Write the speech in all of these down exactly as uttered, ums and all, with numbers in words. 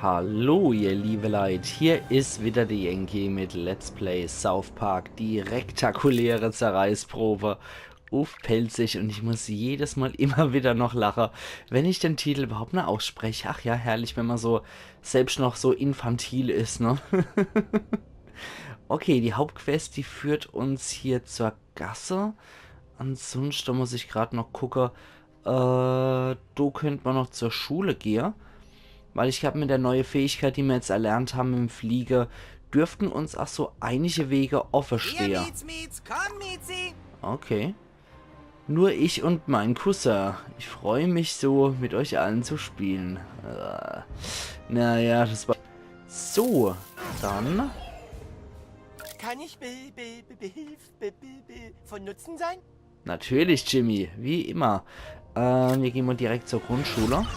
Hallo, ihr liebe Leit, hier is wieder de Yankee mit Let's Play South Park, die rektakuläre Zerreißprobe uff Pälzisch, und ich muss jedes Mal immer wieder noch lache, wenn ich den Titel überhaupt noch aussprech. Ach ja, herrlich, wenn man so selbst noch so infantil is, ne? Okay, die Hauptquest, die führt uns hier zur Gasse. Ansonsten muss ich grad noch gucke, äh, do könnt man noch zur Schule gehe. Weil ich glaab, mit der neue Fähigkeit, die mir jetzt erlernt haben im Fliege, dürften uns ach so einige Wege offe stehe. Mietz, Mietz, komm, Mietzi. Okay. Nur ich und mein Cousin. Ich freue mich so, mit euch allen zu spielen. Äh, naja, das war... So, dann... Kann ich be, be, be, behilf, be, be, be, von Nutzen sein? Natürlich, Jimmy, wie immer. Äh, mir gehen mal direkt zur Grundschule.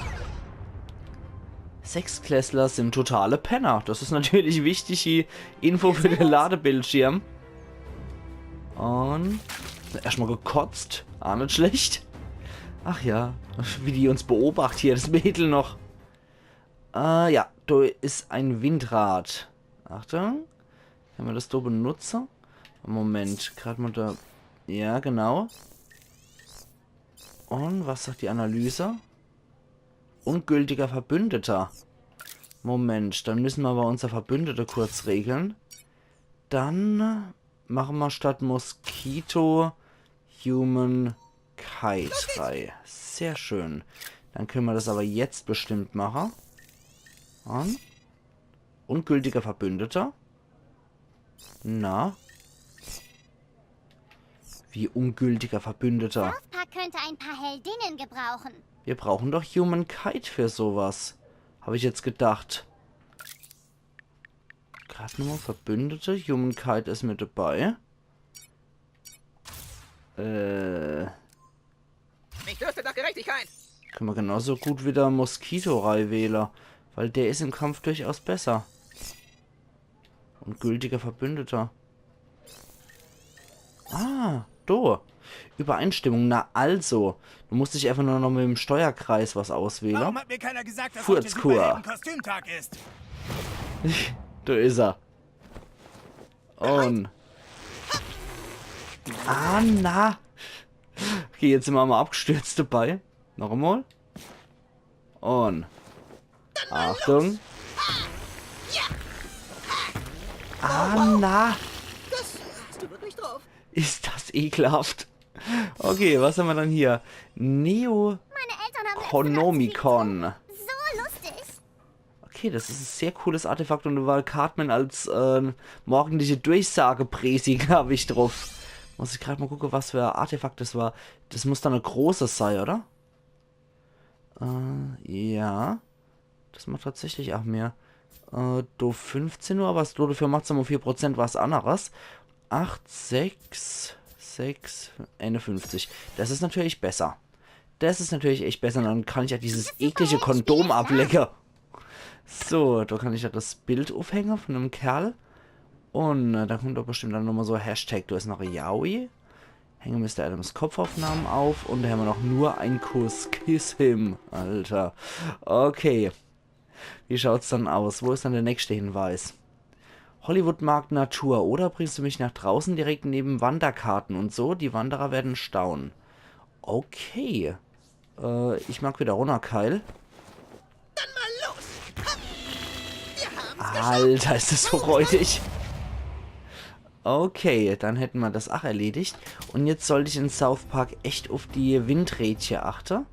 Sechstklässler sind totale Penner. Das is natürlich wichtige Info für den Ladebildschirm. Und erstmal gekotzt. Ach net schlecht. Ach ja, wie die uns beobacht hier, das Mädel noch. Äh, ja, do is ein Windrad. Achtung. Kann man das do benutze? Moment, grad mal da. Ja, genau. Und was sagt die Analyse? Ungültiger Verbündeter. Moment, dann müssen wir aber unser Verbündete kurz regeln. Dann machen wir statt Mosquito Human Kite rei. Sehr schön. Dann können wir das aber jetzt bestimmt machen. Und? Ungültiger Verbündeter? Na? Wie ungültiger Verbündeter? South Park könnte ein paar Heldinnen gebrauchen. Wir brauchen doch Human Kite für sowas. Hab ich jetzt gedacht. Grad nur Verbündete. Human Kite is mit dabei. Äh. Ich dürste nach Gerechtigkeit. Kann man genauso gut wieder Mosquito rei wähle, weil der is im Kampf durchaus besser. Ungültiger Verbündeter. Ah, do. Übereinstimmung, na also. Du musst dich einfach nur noch mit dem Steuerkreis was auswähle. Warum hat mir keiner gesagt, dass heute Furzkur. Superhelden Kostümtag ist? Do is er. Und... Ah, na. Okay, jetzt sind wir mal abgestürzt dabei. Noch einmal. Und... Achtung. Ah, na. Das hast du wirklich drauf. Is das ekelhaft. Okay, was haben wir dann hier? Neo... Meine Eltern haben letzte Nacht Konomicon. So lustig. Okay, das is ein sehr cooles Artefakt und weil Cartman als, äh, morgendliche Durchsage-Presi, glaub ich, drauf. Muss ich grad mal gucke, was für ein Artefakt das war. Das muss dann ein großes sei, oder? Äh, ja. Das macht tatsächlich auch mehr. Äh, do fünfzehn Uhr, aber es, dafür macht's nochmal vier Prozent was anderes. Acht, sechs, sechs, einundfünfzig. Das is natürlich besser. Das is natürlich echt besser. Dann kann ich ja dieses eklige Kondom ablecke. So, da kann ich ja das Bild aufhänge von dem Kerl. Und äh, da kommt doch bestimmt dann nochmal so Hashtag, du hast noch Yaoi. Hänge Mister Adams Kopfaufnahmen auf und da haben wir noch nur ein Kuss. Kiss him, Alter. Okay. Wie schaut's dann aus? Wo is dann der nächste Hinweis? Hollywood mag Natur. Oder bringst du mich nach draußen direkt neben Wanderkarten und so? Die Wanderer werden staunen. Okay. Äh, ich mag wieder runner, Kyle. Dann mal los. Komm. Wir haben's geschafft. Alter, is das so räudig. Okay, dann hätten wir das ach erledigt. Und jetzt sollt ich in South Park echt auf die Windrädche achte.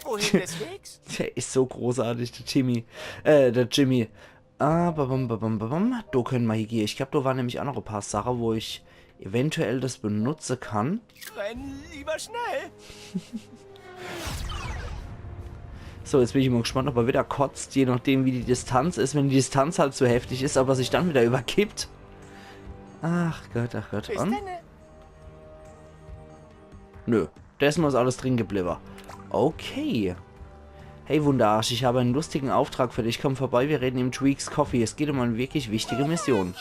Wohin des Wegs? Der is so großartig, der Jimmy. Äh, der Jimmy. Ah, babam, babam, babam. Do können wir hier gehen. Ich glaub, da waren nämlich auch noch ein paar Sachen, wo ich eventuell das benutzen kann. Renn lieber schnell. So, jetzt bin ich mal gespannt, ob er wieder kotzt, je nachdem, wie die Distanz is. Wenn die Distanz halt zu heftig is, ob er sich dann wieder überkippt. Ach Gott, ach Gott. Bis dann. Nö, da is alles drin geblieben. Okay. Hey Wunderarsch, ich habe einen lustigen Auftrag für dich. Komm vorbei, wir reden im Tweeks Coffee. Es geht um eine wirklich wichtige Mission.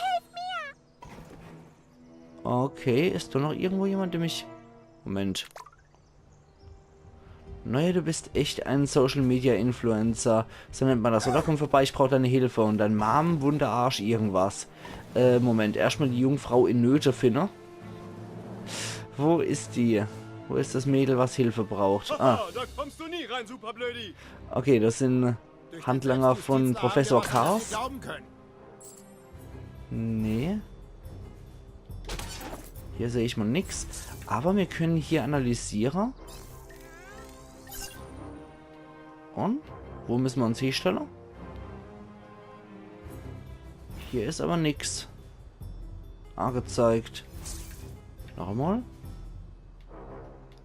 Okay, is da noch irgendwo jemand, der mich... Moment. Naja, du bist echt ein Social Media Influencer. So nennt man das, oder? Komm vorbei, ich brauch deine Hilfe. Und dein Mom, Wunderarsch, irgendwas. Äh, Moment, erstmal die Jungfrau in Nöte finde. Wo ist die? Wo ist das Mädel, was Hilfe braucht? Ah. Haha, da kommst du nie rein, Superblödi. Okay, das sind Handlanger von Professor Chaos. Nee. Hier sehe ich mal nix. Aber wir können hier analysieren. Und? Wo müssen wir uns hinstellen? Hier ist aber nix angezeigt. Noch einmal.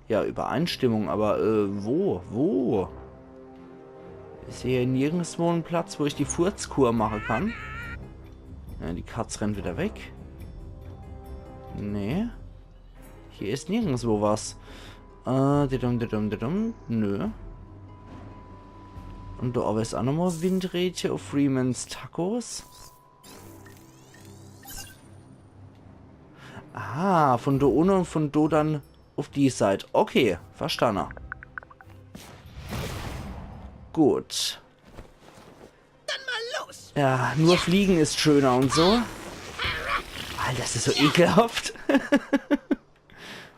Ja, Übereinstimmung, aber äh, wo? Wo? Ist hier nirgendwo ein Platz, wo ich die Furzkur machen kann? Ja, die Katz rennt wieder weg. Nee. Hier ist nirgendwo was. Äh, didum, didum, didum. Nö. Und da oben ist auch nochmal Windrädchen auf Freemans Tacos. Ah, von da unten und von da dann auf die Seite. Okay, verstanden. Gut. Dann mal los! Ja, nur Fliegen ist schöner und so. Alter, das ist so ekelhaft.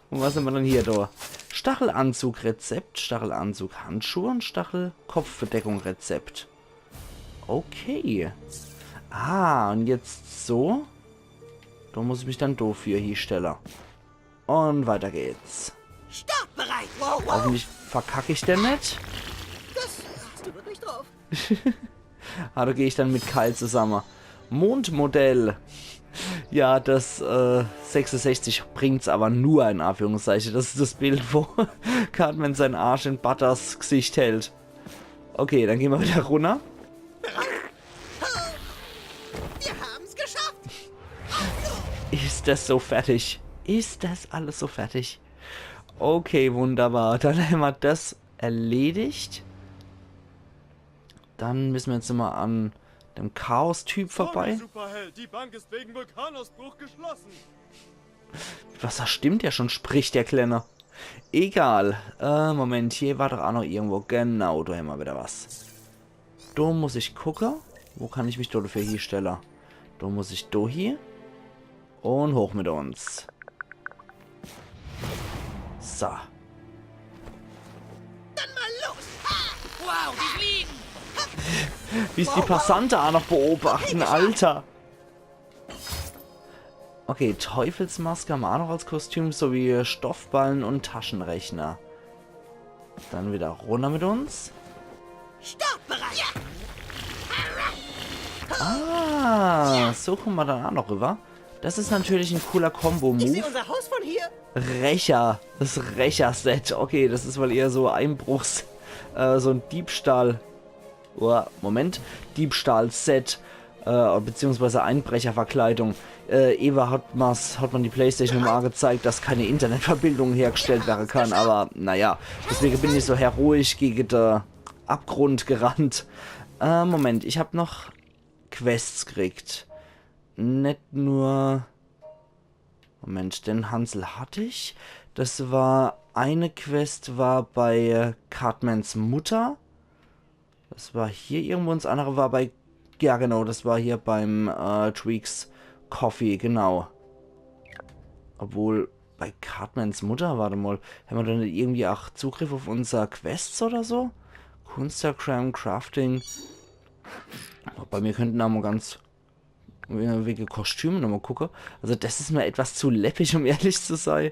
Und was haben wir dann hier da? Stachelanzug Rezept, Stachelanzug Handschuhe und Stachel Kopfbedeckung Rezept. Okay. Ah, und jetzt so. Da muss ich mich dann dafür hier stellen. Und weiter geht's. Startbereit! Wow, wow. Hoffentlich verkacke ich den nicht. Das hast du wirklich drauf. Ah, da gehe ich dann mit Kyle zusammen. Mondmodell. Ja, das äh, sechsundsechzig bringt's aber nur in Anführungszeichen. Das ist das Bild, wo Cartman seinen Arsch in Butters Gesicht hält. Okay, dann gehen wir wieder runter. Wir haben's geschafft! Ist das so fertig? Ist das alles so fertig? Okay, wunderbar. Dann haben wir das erledigt. Dann müssen wir jetzt mal an dem Chaos-Typ vorbei. Sorry, Superheld, die Bank ist wegen Vulkanausbruch geschlossen. Was, da stimmt ja schon, spricht der Kleine. Egal. Äh, Moment, hier war doch auch noch irgendwo. Genau, da haben wir wieder was. Da muss ich gucken. Wo kann ich mich da dafür hier stellen? Da muss ich da hier. Und hoch mit uns. So. Dann mal los! Ha! Wow, die fliegen! Wie es die Passante auch noch beobachten, Alter. Okay, Teufelsmaske haben wir auch noch als Kostüm, sowie Stoffballen und Taschenrechner. Dann wieder runter mit uns. Startbereit! Ah, so kommen wir dann auch noch rüber. Das ist natürlich ein cooler Combo-Move. Ich sehe unser Haus von hier. Rächer. Das Rächer-Set. Okay, das ist wohl eher so Einbruchs-, äh, so ein Diebstahl. Oder, Moment. Diebstahl-Set. Äh, beziehungsweise Einbrecherverkleidung. Äh, Eva hat, mas, hat man die Playstation immer angezeigt, dass keine Internetverbindung hergestellt werden kann. Aber, naja. Deswegen bin ich so heroisch gegen den Abgrund gerannt. Äh, Moment. Ich hab noch Quests kriegt. Nicht nur... Moment, den Hansel hatte ich. Das war... Eine Quest war bei Cartmans Mutter. Das war hier irgendwo, und das andere war bei... Ja, genau, das war hier beim äh, Tweeks Coffee, genau. Obwohl, bei Cartmans Mutter, warte mal, haben wir da nicht irgendwie auch Zugriff auf unser Quests oder so? Kunstwerk, Crafting. Bei mir könnten da mal ganz wege Kostüme nochmal gucke. Also das ist mir etwas zu läppisch, um ehrlich zu sein.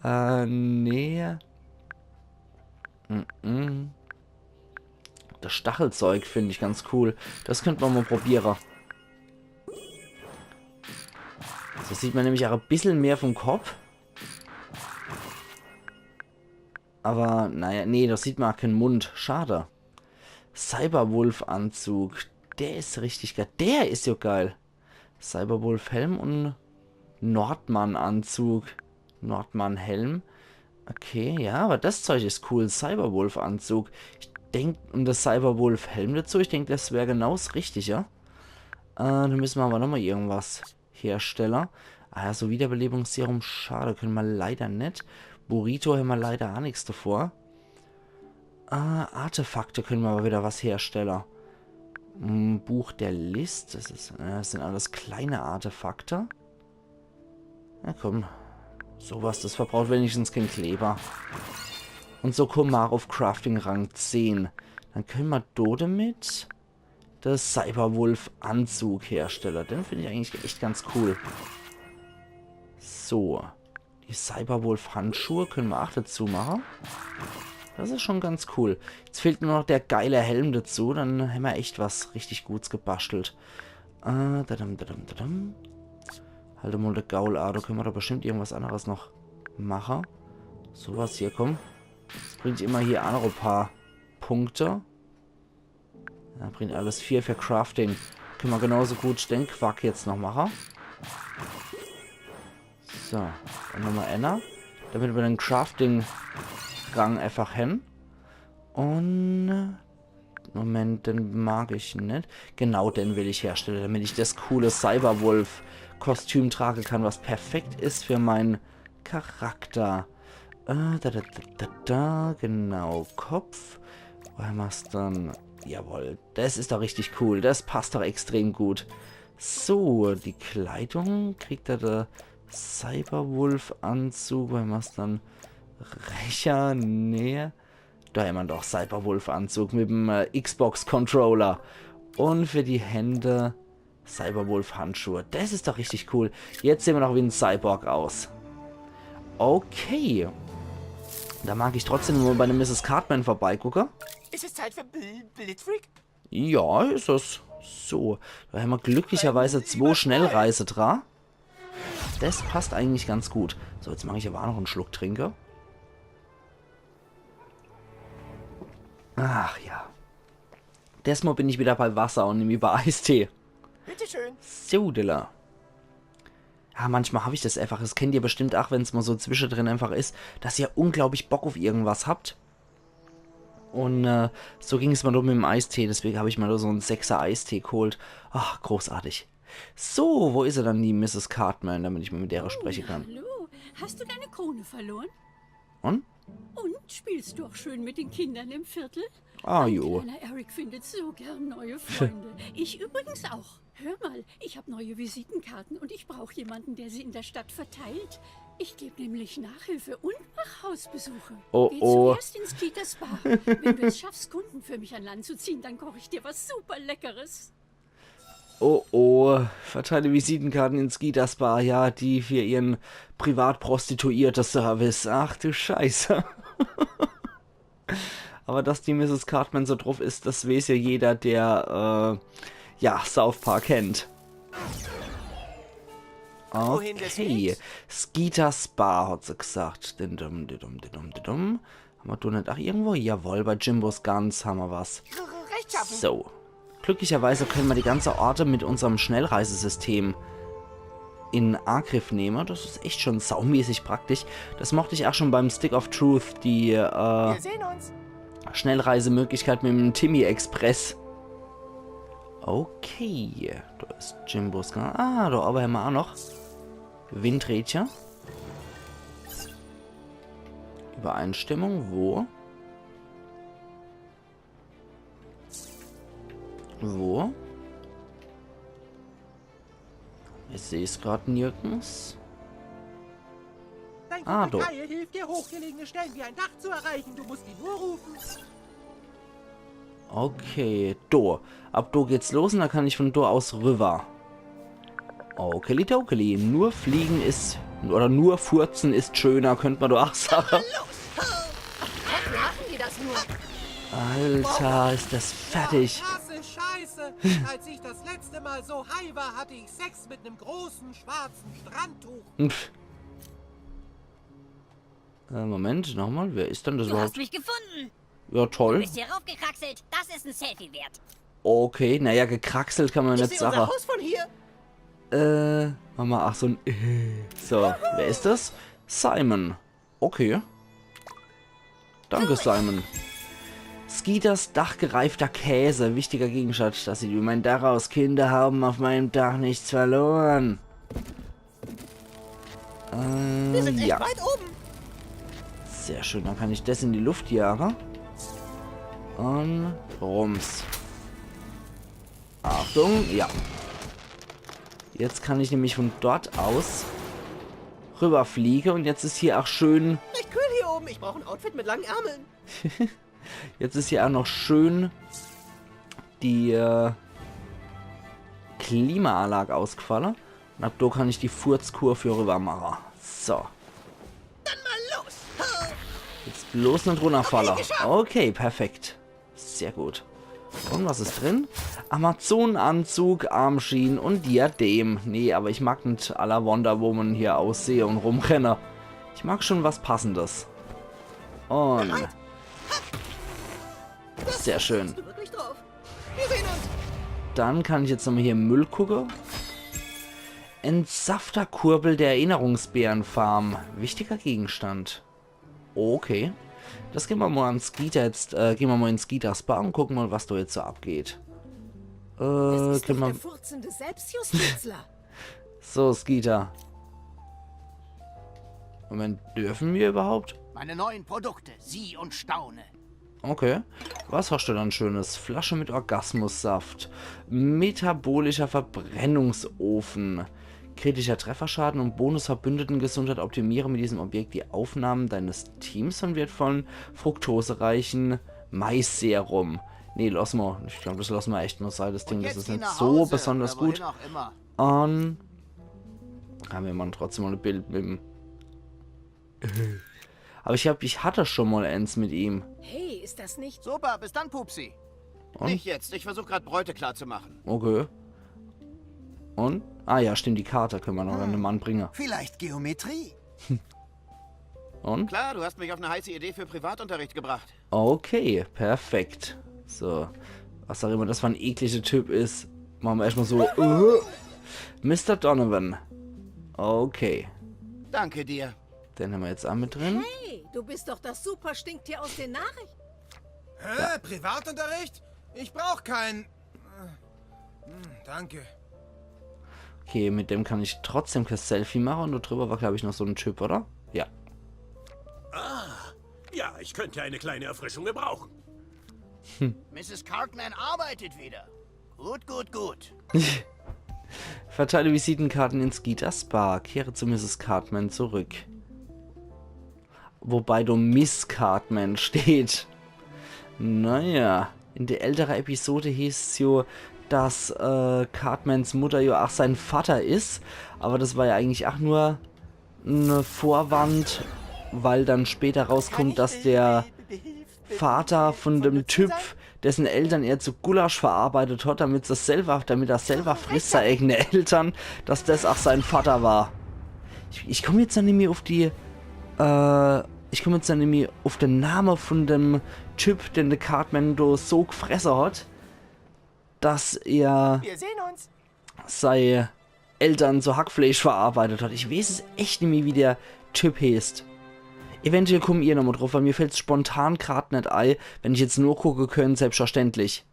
Äh, nee. Mm -mm. Das Stachelzeug finde ich ganz cool. Das könnte man mal probieren. So sieht man nämlich auch ein bisschen mehr vom Kopf. Aber, naja, nee, da sieht man auch keinen Mund. Schade. Cyberwolf-Anzug. Der ist richtig geil. Der ist ja geil. Cyberwolf-Helm und Nordmann-Anzug. Nordmann-Helm. Okay, ja, aber das Zeug ist cool. Cyberwolf-Anzug. Ich denk, und der Cyberwolf-Helm dazu, ich denk, das wäre genau das Richtige. Äh, da müssen wir aber nochmal irgendwas herstellen. Ah ja, so Wiederbelebungsserum, schade, können wir leider nicht. Burrito haben wir leider auch nichts davor. Äh, Artefakte könne mer awwer widder was herstelle. Hm, Buch der List, das is, äh, das sin alles kleine Artefakte. Na komm. So was, das verbraucht wenigstens keen Kleber. Un so kumme mer aa uff Crafting Rang zehn. Dann könne mer do demit de Cyberwolf-Anzug herstelle. Den find ich eigentlich echt ganz cool. So. Die Cyberwolf-Handschuhe könne mer aa dezu mache. Das is schon ganz cool. Jetzt fehlt nur noch der geile Helm dezu. Dann hämmer echt was richtig Guts gebastelt. Äh, dadam, dadam, dadam. Halt emol de Gaul aa, do könne mer doch bestimmt irgendwas anneres noch mache. So was hier, komm. Das bringt immer hier aa noch e paar Punkte. Ja, bringt alles vier für Crafting. Könne mer genauso gut den Quark jetzt noch mache. So, dann nochmol enner. Damit mer den Crafting-Rang einfach hen. Un Moment, den mag ich net. Genau, den will ich herstelle, damit ich das coole Cyberwolf-Kostüm trage kann, was perfekt is für mein Charakter. Äh, da, da, da, da, da, genau, Kopf. Wo hämmer's dann? Jawohl, das is doch richtig cool. Das passt doch extrem gut. So, die Kleidung kriegt er de Cyberwolf-Anzug. Wo hämmer's dann? Recher, nee. Do hämmer doch Cyberwolf-Anzug mit em, äh, Xbox-Controller. Un für die Hände Cyberwolf-Handschuhe. Das is doch richtig cool. Jetzt sehn mer noch wie en Cyborg aus. Okay. Do mag ich trotzdem mol bei de Misses Cartman vorbeigucke. Is es Zeit für Bl Blitzfreak? Ja, is es. So, do hämmer glücklicherweise zwo Schnellreise dra. Das passt eigentlich ganz gut. So, jetzt mag ich awwer aa noch en Schluck trinke. Ach ja. Desmol bin ich widder bei Wasser un nimmi bei Eistee. Bitteschön. So, Dilla. Ja, manchmal hab ich das einfach. Das kennt ihr bestimmt aa, wenn's mol so zwischedrin einfach is, dass ihr unglaublich Bock uff irgendwas habt. Un, äh, so ging's mer doch mit em Eistee, deswege hab ich mer doch so en Sechser Eistee geholt. Ach, großartig. So, wo is er dann, die Misses Cartman, damit ich mol mit dere spreche kann? Hallo, hast du deine Krone verloren? Un? Und spielst du auch schön mit den Kindern im Viertel? Ah, jo. Mein kleiner Eric findet so gern neue Freunde. Ich übrigens auch. Hör mal, ich hab neue Visitenkarten und ich brauch jemanden, der sie in der Stadt verteilt. Ich geb nämlich Nachhilfe und mach Hausbesuche. Oh, oh. Geh zuerst in Skeeter's Bar. Wenn du es schaffst, Kunden für mich an Land zu ziehen, dann koch ich dir was super Leckeres. Oh, oh. Verteile Visitenkarten in Skeeter's Bar. Ja, die für ihren Privatprostituierte-Service. Ach du Scheiße. Awwer dass die Misses Cartman so druff is, das weeß jo jeder, der, äh, ja, South Park kennt. Wohin des Wegs? Okay. Skeeter's Bar, hat se gesagt. Didum, didum, didum, didum. Hämmer do net aa irgendwo? Jawohl, bei Jimbo's Guns hämmer was. Rechtschaffen. So. Glücklicherweise könne mer die ganze Orte mit unserm Schnellreisesystem in Angriff nehme. Das is echt schon saumäßig praktisch. Das mocht ich aa schon beim Stick of Truth, die, äh, Wir sehen uns. Schnellreisemöglichkeit mit em Timmy Express. Okay, do is Jimbo's Gun. Ah, do owwe hämmer aa noch Windrädcher. Übereinstimmung, wo? Wo? Ich seh's grad nirgends. Ah, do. Dein Kumpel Kyle hilft dir, hochgelegene Stellen wie ein Dach zu erreichen. Du musst ihn nur rufen. Okay, do. Ab do geht's los un do kann ich von do aus rüwwer. Okeli dokeli. Nur fliegen is, oder nur furzen is schöner, könnt mer doch aa sage. Los! Gott, wie machen die das nur? Alter, is das fertig. Krasse Scheiße. Als ich das letzte Mal so high war, hatte ich Sex mit einem großen schwarzen Strandtuch. Pff. Äh, Moment, nochmal. Wer is denn das überhaupt? Du hast mich gefunden. Ja, toll. Du bist hier raufgekraxelt. Das ist ein Selfie wert. Okay, naja, gekraxelt kann mer net sage. Ich seh unser Haus von hier. Äh, Mama, ach so en, äh. So, wer is das? Simon. Okay. Danke, Simon. Skeeters dachgereifter Käse. Wichtiger Gegenstand. Das sieht wie mein Dach aus. Kinder haben auf meinem Dach nichts verloren. Äh, ja. Wir sind echt weit oben. Sehr schön, dann kann ich das in die Luft jage. Und rums. Achtung, ja. Jetzt kann ich nämlich von dort aus rüberfliegen und jetzt is hier auch schön, Recht kühl hier oben. Ich brauche ein Outfit mit langen Ärmeln. jetzt is hier auch noch schön die äh, Klimaanlag ausgefallen. Und ab do kann ich die Furzkur für rüber machen. So. Dann mal los. Jetzt bloß net runterfalle. Okay, perfekt. Sehr gut. Und was is drin? Amazonenanzug, Armschienen und Diadem. Nee, aber ich mag net à la Wonder Woman hier aussehe und rumrenne. Ich mag schon was Passendes. Und sehr schön. Du wirklich drauf. Wir sehen uns. Dann kann ich jetzt nochmal hier im Müll gucken. Entsafterkurbel der Erinnerungsbeerenfarm. Wichtiger Gegenstand. Okay. Das gehen wir mal an Skeeter jetzt, äh, gehen wir mal in Skeeters Bar und gucken mal, was da jetzt so abgeht. Äh, Das ist können doch wir... der furzende Selbstjustizler. So, Skeeter. Moment, dürfen wir überhaupt? Meine neuen Produkte, sieh und staune. Okay. Was hast du dann Schönes? Flasche mit Orgasmussaft. Metabolischer Verbrennungsofen. Kritischer Trefferschaden und Bonus Verbündetengesundheit. Optimiere mit diesem Objekt die Aufnahmen deines Teams von wertvollen, fruktosereichen Maisserum. Nee, lass mal. Ich glaub, das lass mal echt nur sein, das Ding. Das Jetzt ist geh nicht nach so Hause, besonders oder wohin gut. Auch immer. Und haben wir mal trotzdem mal ein Bild mit dem. Aber ich glaub, ich hatte schon mal eins mit ihm. Hey, ist das nicht... Super, bis dann, Pupsi. Und? Nicht jetzt, ich versuche gerade Bräute klar zu machen. Okay. Und? Ah ja, stimmt, die Karte können wir noch an den Mann bringen. Vielleicht Geometrie? Und? Klar, du hast mich auf eine heiße Idee für Privatunterricht gebracht. Okay, perfekt. So. Was auch immer das für ein ekliger Typ ist. Machen wir erstmal so. Äh, Mister Donovan. Okay. Danke dir. Den haben wir jetzt auch mit drin. Hey, du bist doch das Superstinktier aus den Nachrichten. Hä? Privatunterricht? Ich brauch keinen. Hm, danke. Okay, mit dem kann ich trotzdem kein Selfie machen. Und da drüber war, glaube ich, noch so ein Typ, oder? Ja. Ja, ich könnte eine kleine Erfrischung gebrauchen. Misses Cartman arbeitet wieder. Gut, gut, gut. Verteile Visitenkarten in Skeeters Bar. Kehre zu Misses Cartman zurück. Wobei da Miss Cartman steht. Naja, in der älteren Episode hieß es ja, dass äh, Cartmans Mutter ja auch sein Vater ist. Aber das war ja eigentlich auch nur ein Vorwand, weil dann später rauskommt, dass der Vater von dem Typ, dessen Eltern er zu Gulasch verarbeitet hat, damit er selber, damit er selber frisst, seine eigene Eltern, dass das auch sein Vater war. Ich, ich komme jetzt noch nicht mehr auf die, äh, ich komme jetzt noch nicht mehr auf den Namen von dem Typ, den der Cartman da so gefressen hat, dass er Wir sehen uns. sei Eltern so Hackfleisch verarbeitet hat. Ich weiß es echt nicht mehr, wie der Typ heißt. Eventuell kommen ihr nochmal drauf, weil mir fällt's spontan grad net ei. Wenn ich jetzt nur gucke könnt, selbstverständlich.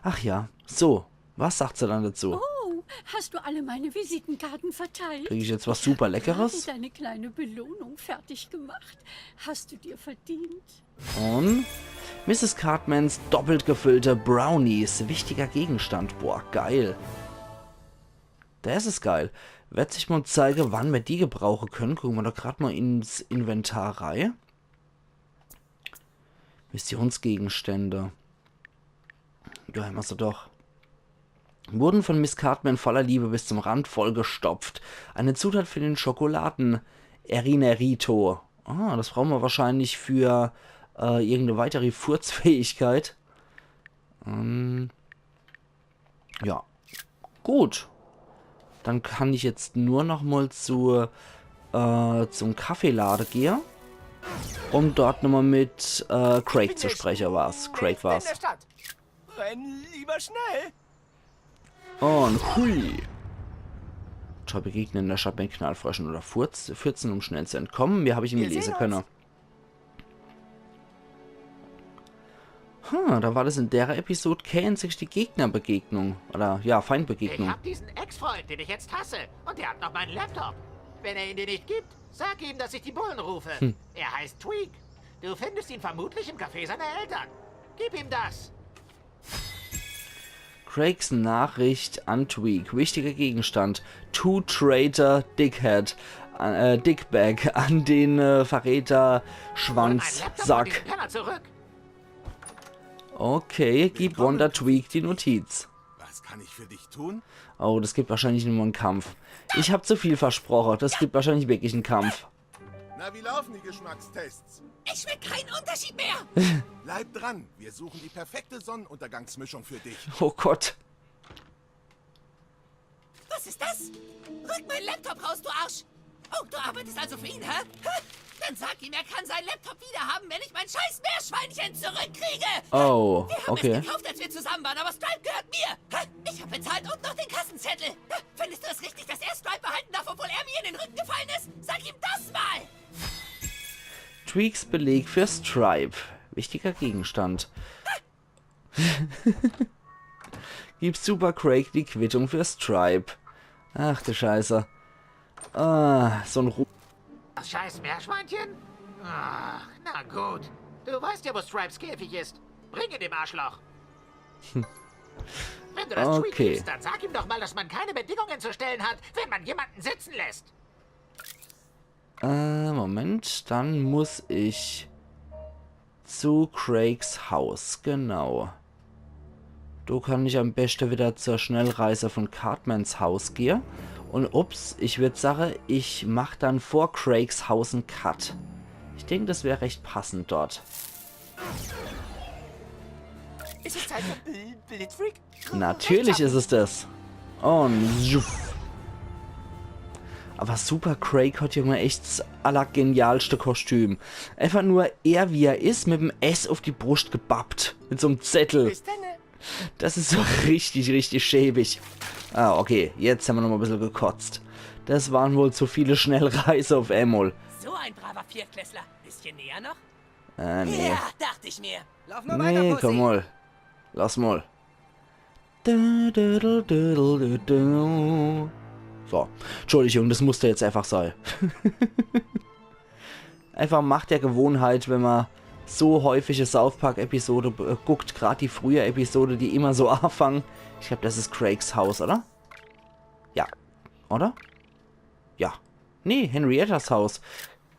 Ach ja, so. Was sagt sie dann dazu? Oh, hast du alle meine Visitenkarten verteilt? Krieg ich jetzt was super Gerade Leckeres? Deine kleine Belohnung fertig gemacht. Hast du dir verdient. Und Misses Cartmans doppelt gefüllte Brownies. Wichtiger Gegenstand. Boah, geil. Das ist geil. Werd sich mal zeigen, wann wir die gebrauchen können. Gucken wir doch grad mal ins Inventar rein. Missionsgegenstände. Da haben wir sie doch. Wurden von Miss Cartman voller Liebe bis zum Rand vollgestopft. Eine Zutat für den Schokoladen-Erinerito. Ah, das brauchen wir wahrscheinlich für äh, irgendeine weitere Furzfähigkeit. Ähm, ja. Gut. Dann kann ich jetzt nur noch mal zu, äh, zum Kaffeeladen gehen. Um dort nochmal mit äh, Craig zu sprechen, war's. Craig war's. Stadt. Renn lieber schnell. Und hui. Schau, begegnen in der Stadt mit Knallfröschen oder Furz, Fürzen, um schnell zu entkommen. Mir hab ich irgendwie lesen können. Ha, da war das in der Episode kä einzig die Gegnerbegegnung. Oder, ja, Ich Feindbegegnung. Hab diesen Ex-Freund, den ich jetzt hasse. Und der hat noch meinen Laptop. Wenn er ihn dir nicht gibt, sag ihm, dass ich die Bullen rufe. Er heißt Tweek. Du findest ihn vermutlich im Café seiner Eltern. Gib ihm das! Craigs Nachricht an Tweek. Wichtiger Gegenstand. To Traitor Dickhead. Äh, Dickbag. An den äh, Verräter Mein Laptop und Schwanzsack. Diesen Penner zurück! Okay, gib Wanda Tweek die Notiz. Was kann ich für dich tun? Oh, das gibt wahrscheinlich nur einen Kampf. Ich hab zu viel versprochen. Das gibt wahrscheinlich wirklich einen Kampf. Na, wie laufen die Geschmackstests? Ich schmeck keinen Unterschied mehr. Bleib dran, wir suchen die perfekte Sonnenuntergangsmischung für dich. Oh Gott. Was ist das? Rück meinen Laptop raus, du Arsch! Oh, du arbeitest also für ihn, hä? Ha? Dann sag ihm, er kann seinen Laptop wiederhaben, wenn ich mein scheiß Meerschweinchen zurückkriege! Oh, Wir haben okay. es gekauft, als wir zusammen waren, aber Stripe gehört mir! Ha? Ich hab bezahlt und noch den Kassenzettel! Ha? Findest du es richtig, dass er Stripe behalten darf, obwohl er mir in den Rücken gefallen ist? Sag ihm das mal! Tweeks Beleg für Stripe. Wichtiger Gegenstand. Gib Super Craig die Quittung für Stripe. Ach du Scheiße. Ah, so ein Ru Das scheiß Meerschweinchen? Ach, na gut. Du weißt ja, wo Stripes Käfig ist. Bring ihn dem Arschloch. Wenn du das Okay. Tweek gibst, dann sag ihm doch mal, dass man keine Bedingungen zu stellen hat, wenn man jemanden sitzen lässt. Äh, Moment, dann muss ich zu Craigs Haus, genau. Do kann ich am beste wieder zur Schnellreise von Cartmans Haus gehe. Und ups, ich würd sage, ich mach dann vor Craigs Haus en Cut. Ich denk, das wär recht passend dort. Ist es Zeit für Bl- Blitzfreak? Natürlich ist es das. Und juff. Aber Super Craig hat, Junge, echt das allergenialste Kostüm. Einfach nur er, wie er is, mit dem S auf die Brust gebappt. Mit so einem Zettel. Bis dann. Das ist so richtig, richtig schäbig. Ah, okay. Jetzt haben wir noch mal ein bisschen gekotzt. Das waren wohl zu viele Schnellreise auf einmal. So ein braver Viertklässler. Bisschen näher noch? Äh, nee. Ja, dachte ich mir. Lauf nur weiter, Nee, Pussy. Komm mal. Lass mal. Du, du, du, du, du, du. So, Entschuldigung, das musste jetzt einfach sein. Einfach Macht der Gewohnheit, wenn man so häufige South Park Episode äh, guckt, grad die frühe Episode, die immer so anfangen. Ich glaub, das ist Craigs Haus, oder? Ja. Oder? Ja. Nee, Henriettas Haus.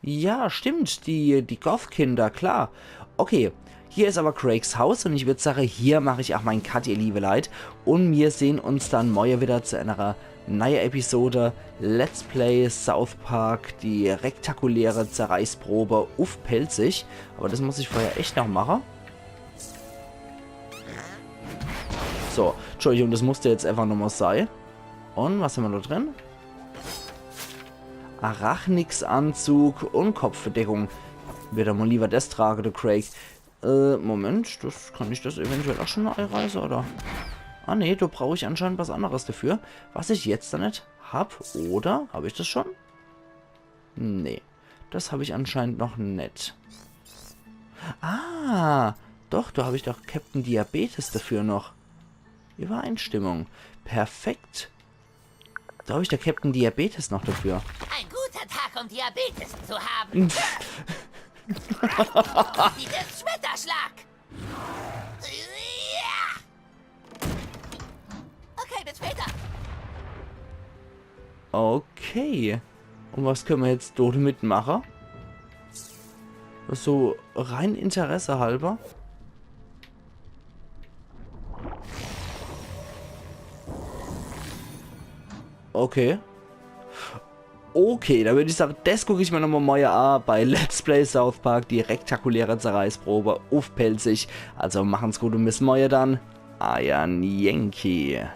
Ja, stimmt. Die, die Goth-Kinder, klar. Okay, hier is aber Craigs Haus und ich würd sagen, hier mach ich auch mein Cut, ihr liebe Leit. Und wir sehen uns dann morgen wieder zu einer neuen Episode Let's Play South Park, die rektakuläre Zerreißprobe uff Pälzisch. Aber das muss ich vorher echt noch machen. So, Entschuldigung, das musste jetzt einfach nochmal sein. Und was haben wir da drin? Arachnix-Anzug und Kopfbedeckung. Wird er mal lieber das tragen, der Craig. Äh, Moment, das, kann ich das eventuell auch schon einreißen, oder? Ah, nee, da brauche ich anscheinend was anderes dafür. Was ich jetzt da nicht hab, oder? Hab ich das schon? Nee, das hab ich anscheinend noch nicht. Ah, doch, da hab ich doch Captain Diabetes dafür noch. Übereinstimmung. Perfekt. Da hab ich der Captain Diabetes noch dafür. Ein guter Tag, um Diabetes zu haben. Dieser Schmetterschlag. Okay, bis später. Okay. Und was können wir jetzt damit machen? So rein Interesse halber. Okay. Okay, da würd ich sagen, das guck ich mir nochmal morgen an bei Let's Play South Park, die rektakuläre Zerreißprobe uff Pälzisch. Also machen's gut und bis morgen dann. Eier Yankee.